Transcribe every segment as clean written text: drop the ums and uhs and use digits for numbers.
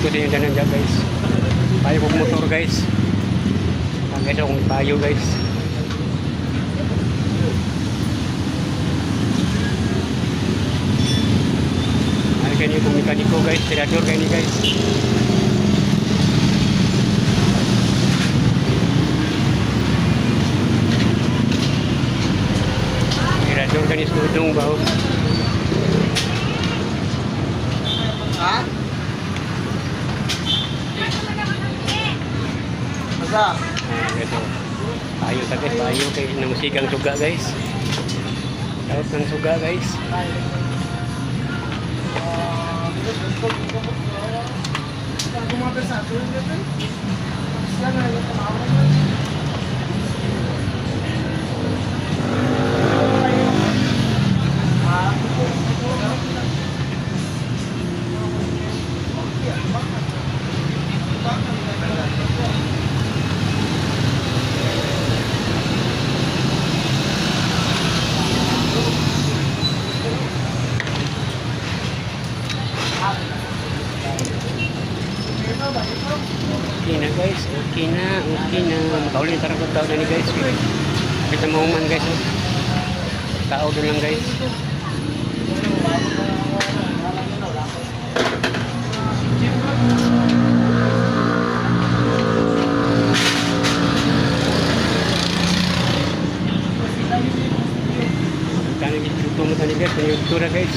Ito din yung tanan dyan, guys. Payo kong motor, guys. Ah, guys, akong payo, guys. Ano kayo kung mekaniko, guys, tirador kayo ni, guys. Tirador kayo ni Sudong ba, oh. Ha? Asa? Ayan, guys, oh. Payo ta, guys, payo kay namusigang suga, guys. Daot ng suga, guys. Okay na, guys, okay na, okay na. Makauli na tarang tao na ni, guys. Kita mahuman, guys, oh. Tao doon lang, guys. Kano dito mo tani, guys, paniyugto na, guys.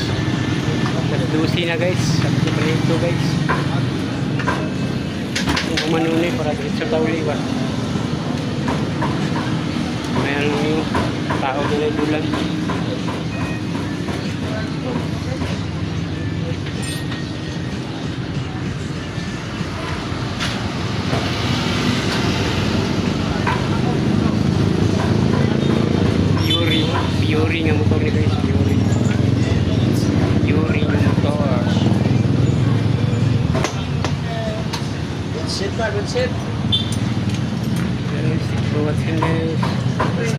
Alas 12 na, guys, sabi ko paniyugto, guys. Kung kumanunay para diretso tauli ba. May ano yung tao nila yung bulan. Fury, Fury nga motor ni, guys, Fury. Fury nga motor. Sit ba, sit. Guys, ito, what's in this?